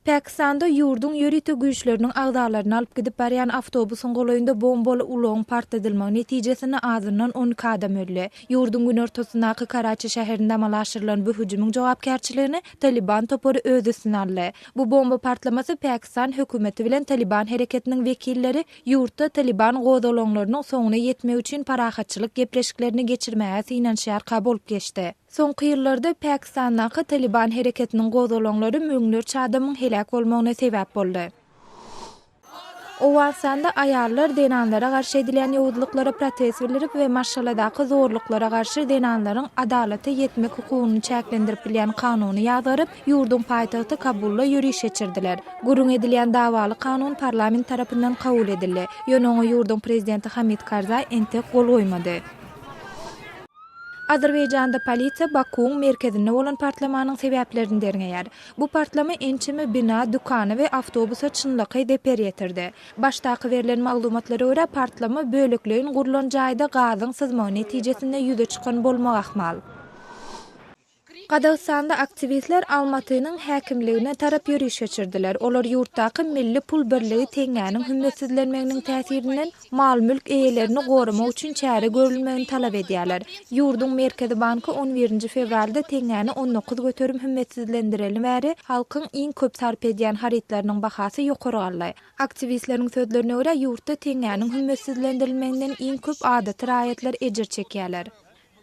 Pakistanda ýurduň ýörite güýçleriniň agzalaryny alyp gidip barýan awtobusyň golaýynda bombaly ulagyň partladylmagy netijesinde azyndan 12 adam öldi. Ýurduň günortasyndaky Karaçi şäherinde amala aşyrylan bu hüjümiň jogapkärçiligini Taliban topary öz üstüne aldy. Bu bomba partlamasy Pakistan hökümeti bilen Taliban hereketiniň wekilleri ýurtda Taliban gozgalaňlarynyň soňuna ýetmek üçin parahatçylyk gepleşiklerini geçirmäge synanyşýarka bolup geçdi. Soňky ýyllarda Pakistandaky Taliban hereketiniň gozgalaňlary müňlerçe adamyň heläk bolmagyna sebäp boldy. Owganystanda aýallar zenanlara garşy edilýän ýowuzlyklara protest bildirip we maşgaladaky zorluklara garşy zenanlaryň adalata ýetmek hukugyny çäklendirip bilýän kanuny ýazgaryp, ýurduň paýtagty Kabulda ýöriş geçirdiler. Gürrüň edilýän dawaly kanun parlament tarapyndan kabul edildi. Ýöne oňa ýurduň prezidenti Hamid Karzaý entek gol goýmady. Azerbaýjanda polisiýa Bakuwyň merkezinde bolan partlamanyň sebäplerini derňeýär. Bu partlama ençeme bina, dükana we awtobusa çynlakaý zeper ýetirdi. Başdaky berlen maglumatlara görä, partlama bölekleýin gurlan jaýda gazyň syzmagy netijesinde ýüze çykan bolmagy ahmal. Gazagystanda aktiwistler Almatynyň häkimligine tarap ýöriş geçirdiler. Olar ýurtdaky milli pul birligi teňňäniň hümmetsizlenmeginiň täsirinden mal-mülk eýelerini goramak üçin çäre görülmegini talap edýärler. Ýurduň Merkezi banky on birinji fewralda teňňäni 19% hümmetsizlendireli bäri halkyň iň köp sarp edýän harytlarynyň bahasy ýokary galdy. Aktiwistleriň sözlerine görä, ýurtda teňňäniň hümmetsizlendirilmeginden iň köp adaty raýatlar ejir çekýärler.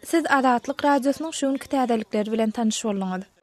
Siz Azatlyk Radiosynyň şu günki täzelikleri bilen tanyş bolduňyz.